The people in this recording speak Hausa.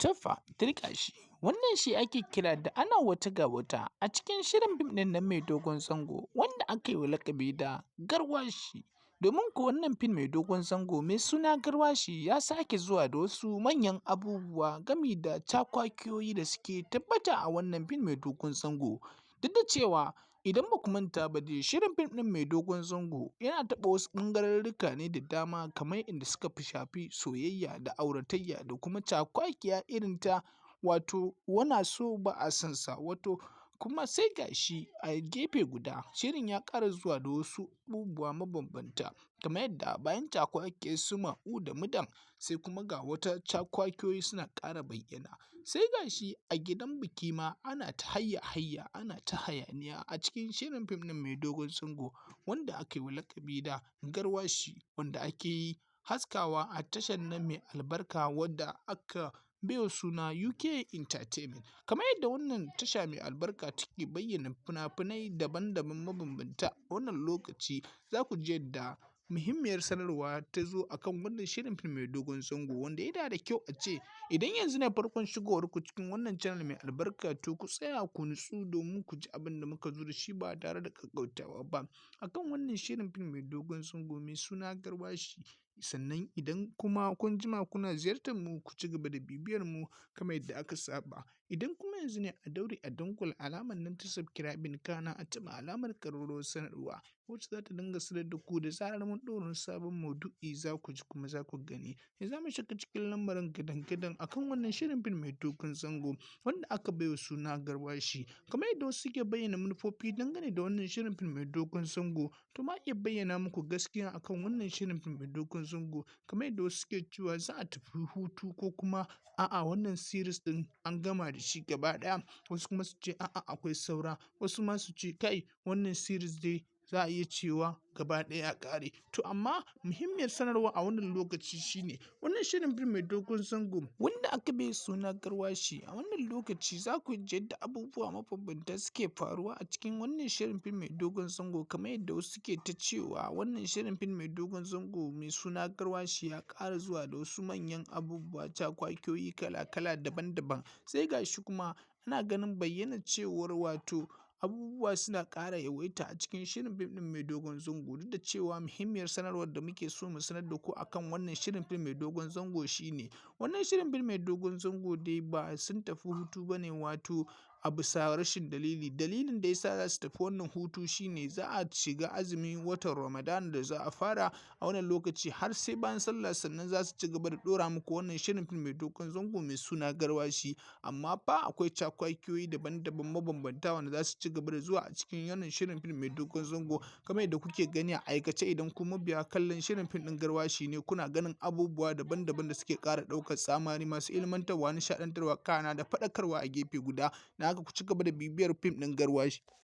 Tofa turƙashi, wannan shi ake kira da ana wata ga wata a cikin shirin fim ɗin nan mai dogon zango wanda aka yi wa laƙabi da Garwashi. Domin kuwa wannan fim mai dogon zango mai suna Garwashi ya sake zuwa da wasu manyan abubuwa gami da cakwakiyoyi da suke tabbata a wannan fim mai dogon zango. Duk da cewa idan ba ku manta ba dai, shirin fim ɗin mai dogon zango yana taɓa wasu ɓangarorruka ne da dama, kamar inda suka fi shafi soyayya da auratayya da kuma cakwakiya irin ta wato wana so ba a son sa, wato kuma sai ga shi a gefe guda shirin ya ƙara zuwa da wasu abubuwa mabambanta, kamar yadda bayan cakwakiyar su Ma'u da Mudan, sai kuma ga wata cakwakiyoyi suna ƙara bayyana. Sai ga shi a gidan biki ma ana ta hayya hayya, ana ta hayaniya a cikin shirin fim ɗin mai dogon zango wanda aka yi wa laƙabi da Garwashi, wanda ake yi haskawa a tashar nan mai albarka wadda aka baiwa suna UK Entertainment. Kamar yadda wannan tasha mai albarka take bayyana fina-finai daban-daban mabambanta, wannan lokaci za ku ji yadda muhimmiyar sanarwa ta zo akan wannan shirin fim mai dogon zango, wanda yana da kyau a ce idan yanzu ne farkon shigowar ku cikin wannan channel mai albarka, to ku tsaya ku nutsu domin ku ji abin da muka zo da shi ba tare da ƙaƙƙautawa ba akan wannan shirin fim mai dogon zango mai suna Garwashi. Sannan idan kuma kun jima kuna ziyartar mu, ku ci gaba da bibiyar mu kamar yadda aka saba. Idan kuma yanzu ne, a daure a dangwala alamar nan ta subscribing, kana a taɓa alamar ƙararrawar sanarwa, wacce za ta dinga sanar da ku da zarar mun ɗora wani sabon maudu'i, za ku ji kuma za ku gani. Yanzu za mu shiga cikin lamarin gadan-gadan akan wannan shirin fim mai dogon zango wanda aka baiwa suna Garwashi. Kamar yadda wasu suke bayyana manufofi dangane da wannan shirin fim mai dogon zango, to ma iya bayyana muku gaskiya akan wannan shirin fim mai dogon zango, kamar yadda wasu suke cewa za a tafi hutu, ko kuma a'a, wannan series ɗin an gama da shi gaba ɗaya, wasu kuma su ce a'a, akwai saura, wasu ma su ce kai, wannan series dai za a iya cewa gaba ɗaya ya ƙare. To amma muhimmiyar sanarwa a wannan lokaci shine wannan shirin fim mai dogon zango wanda aka bai suna Garwashi, a wannan lokaci za ku ji yadda abubuwa mabambanta suke faruwa a cikin wannan shirin fim mai dogon zango. Kamar yadda wasu suke ta cewa wannan shirin fim mai dogon zango mai suna Garwashi ya ƙara zuwa da wasu manyan abubuwa, cakwakiyoyi kala-kala, daban-daban. Sai ga shi kuma ana ganin bayyana cewar wato abubuwa suna ƙara yawaita a cikin shirin fim ɗin mai dogon zango. Duk da cewa muhimmiyar sanarwar da muke so mu sanar da ku akan wannan shirin fim mai dogon zango shine wannan shirin fim mai dogon zango dai ba sun tafi hutu ba ne wato a bisa rashin dalili. Dalilin da yasa za su tafi wannan hutu shine za a shiga azumin watan Ramadan da za a fara a wannan lokaci har sai bayan sallah, sannan za su ci gaba da ɗora muku wannan shirin fim mai dogon zango mai suna Garwashi. Amma fa akwai cakwakiyoyi daban-daban mabambanta wanda za su ci gaba da zuwa a cikin wannan shirin fim mai dogon zango, kamar yadda kuke gani a aikace. Idan ku mabiya kallon shirin fim ɗin Garwashi ne, kuna ganin abubuwa daban-daban da suke ƙara ɗaukar tsamari, masu ilmantarwa, nishaɗantarwa, kana da faɗakarwa a gefe guda. Na haka ku ci gaba da bibiyar fim ɗin Garwashi.